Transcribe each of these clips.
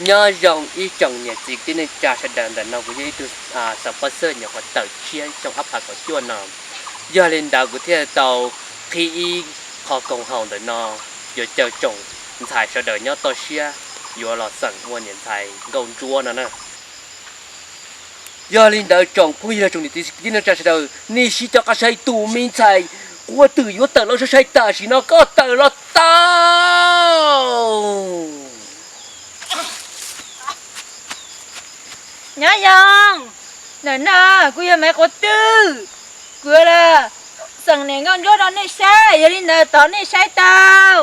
Nyob zoo ib tsoom niam txiv kwv tij neej tsa sawv daws, ntawm no kuv yog ib tug xeem Pov Xwb nyuam qhuav tawm tshiab xyoo ob phav kaum cuaj no. Yog li ntawd kuv thiaj tau qhib ib qho koom haum ntawm no, yuav caw tsoom ntxhais sawv daws nyob toj siab yuav los xeem ua niam ntxhais nkauj ntsuab no na. Yog li ntawd tsoom phooj ywg tsoom niam txiv kwv tij neej tsa sawv daws, nej sib coj qab saib tus me ntxhais quav twm yuav tawm los saib saib tam sim no koj tawm los tau. Nyob zoo, ntawm no kuv yog Maiv Quav Twm, kuv los xeem niam nkauj ntsuab rau nej saib, yog li ntawd thov nej saib tau.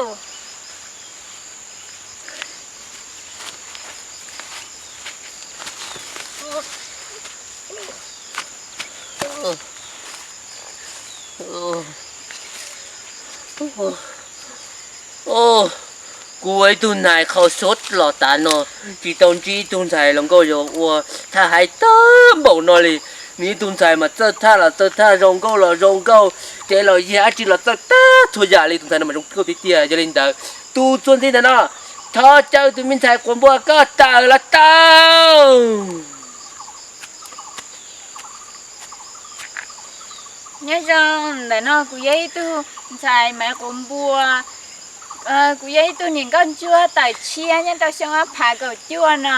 Kuv ua ib tug nais qhau xov los tas no, tsis tau ntsib ib tug ntxhais hluas nkauj yuav ua thaj hais tag npaum no li. Nws ib tug ntxhais mas txawj thaj los txawj thaj, zoo nkauj los zoo nkauj, kev los yag, dab tsi los txawj tag txhua yam li. Tus ntxhais no mas zoo nkauj tiag tiag. Yog li ntawd, tus txuas ntxiv ntawm no, thov caw tus me ntxhais quav npua koj tawm los tau. Nyob zoo, ntawm no kuv yog ib tug ntxhais Maiv Quav Npua, kuv yog ib tug niam nkauj ntsuab tawm tshiab nyob rau xyoo ob phav kaum cuaj no.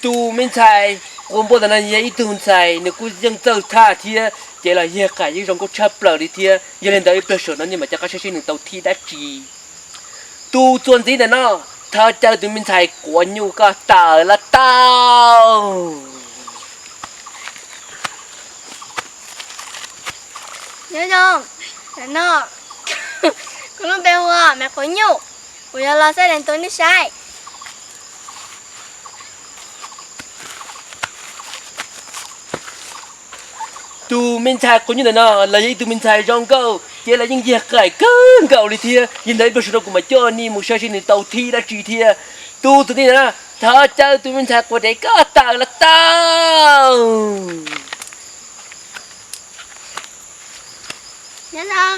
Tus me ntxhais quav npua ntawm no yog ib tug ntxhais nws kuj yeej txawj thaj thiab, kev los yag, qam yeej zoo nkauj tshaj plaws li thiab. Yog li ntawd ib pliag saum no nej mam coj qab saib seb nws tau thib dab tsi. Tus txuas ntxiv ntawm no, thov caw tus me ntxhais quav nyuj koj tawm los tau. Nyob zoo, ntawm no kuv lub npe hu ua Maiv Quav Nyuj, kuv yuav los xav deev tus nej saib. Tus me ntxhais quav nyuj ntawm no los yog ib tug me ntxhais zoo nkauj, kev los yeej yag, qam kawg nkaus li thiab. Yog li ntawd ib pliag saum no kuv mam coj nej mus saib seb nws tau thib dab tsi thiab. Tus txuas ntxiv ntawm no, thov caw tus me ntxhais quav dev koj tawm los tau. Nyob zoo,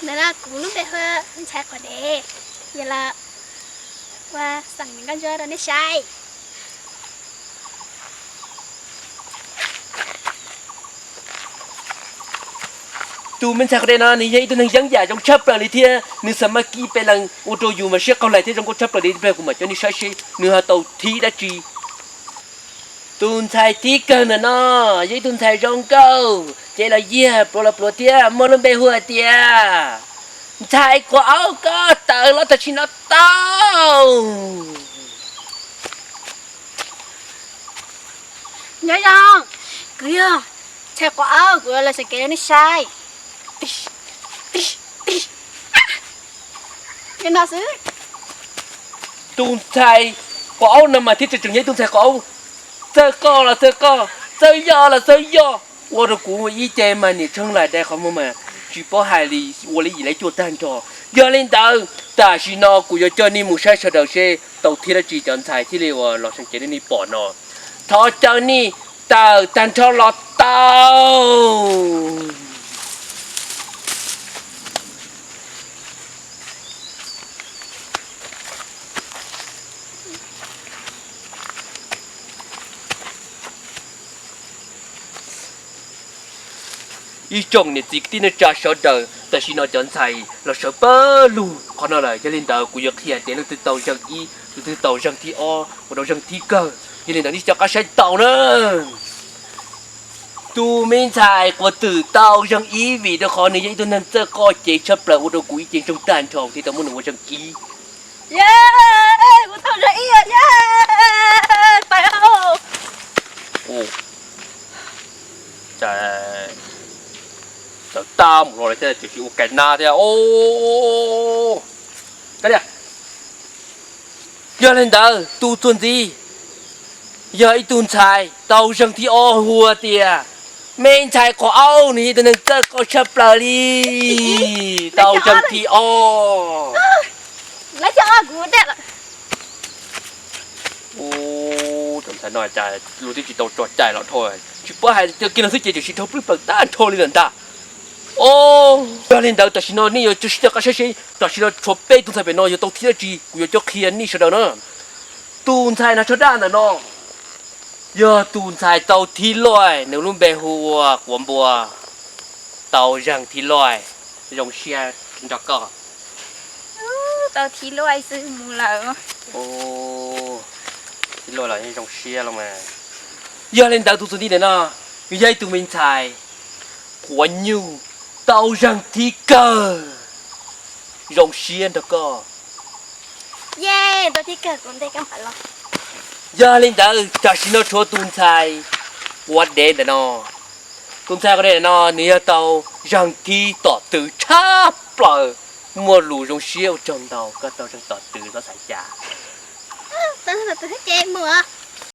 ntawm no kuv lub npe hu ua me ntxhais quav dev, yog los ua xeem niam nkauj ntsuab rau nej saib. Tus me ntxhais quav dev no nws yog ib tug neeg yeeb yam zoo tshaj plaws li thiab, nws xam maj kib peb leeg ua rau yus mas siab qaug lais thiab zoo nkauj tshaj plaws li. Ib pliag kuv mam coj nej saib seb nws ho tau thib dab tsi. Tus ntxhais thib kawg ntawm no yog ib tug ntxhais zoo nkauj, kev los yag, pluav los pluav thiab, muaj lub npe hu hais tias ntxhais quav aub koj tawm los tam sim no tau. Nyob zoo, kuv yog ntxhais quav aub, kuv los xeem kev rau nej saib. Li no xwb. Tus ntxhais quav aub no mas thiaj tseem yog ib tug ntxhais quav aub, txawj qoj los txawj qoj, txawj yoj los txawj yoj, ua rau kuv ib ce mas niam tsheej lais dai qhov muag mas tsis paub hais li, ua li yim li cuaj tag nrho. Yog li ntawd tam sim no kuv yuav coj nej mus saib sawv daws seb tau thib dab tsi cov ntxhais thiaj li uas los seem cev li nej pom no. Thov caw nej tawm tag nrho los tau. Ib tsoom niam txiv kwv tij neej tsa sawv daws, tam sim no cov ntxhais los sawv pawg lug qhov no lawm, yog li ntawd kuv yuav qhia tias leej twg tau zeeg ib, leej twg tau zeeg thib ob, ua rau zeeg thib kawg. Yog li ntawd nej cov qab saib tau na. Tus me ntxhais quav twm tau zeeg ib vim rau qhov nws yog ib tug neeg txawj qoj cev tshaj plaws ua rau kuv ib ce ntsoog tag nrho thiaj tau muab nws ua zeeg ib. Kuv tau zeeg ib, pais. Tawv tag mus los thiab tseem tsis ua kais nab thiab. Yog li ntawd tus txuas ntxiv yog ib tug ntxhais tau zeeg thib ob hu tias me ntxhais quav aub, nws yog ib tug neeg txawj qoj tshaj plaws li, tau zeeg thib ob. Cov ntxhais no cas luag twb tsis tau tso cai los dhau, tsis paub hais tias kiag no xwb ces tseem sib dhau plwb plaws tag nrho li lawm ntag. O, Yog li ntawd tam sim no nej yuav sib coj qab saib seb tam sim no tshuav peb tus ntxhais pem no yuav tau thib dab tsi, kuv yuav cob qhia nej sawv daws na. Tus ntxhais hnav tsho daj ntawm no yog tus ntxhais tau thib loj, nws lub npe hu ua Quav Npua. Tau zeeg thib loj, zoo siab nrog koj. Tau thib loj xwb mus lawm. Thib loj los zoo siab los mas. Yog li ntawd tus txuas ntxiv ntawm no, nws yog ib tug me ntxhais Quav Nyuj, tau zeeg thib kawg, zoo siab nrog koj. Yog li ntawd tam sim no tshuav tus ntxhais Quav Dev ntawm no. Tus ntxhais Quav Dev ntawm no nws yog tau zeeg thib tom tw tshaj plaws, muaj lus zoo siab ua tsaug ntau, koj tau zeeg tom tw txhob xav cas. Ces mus.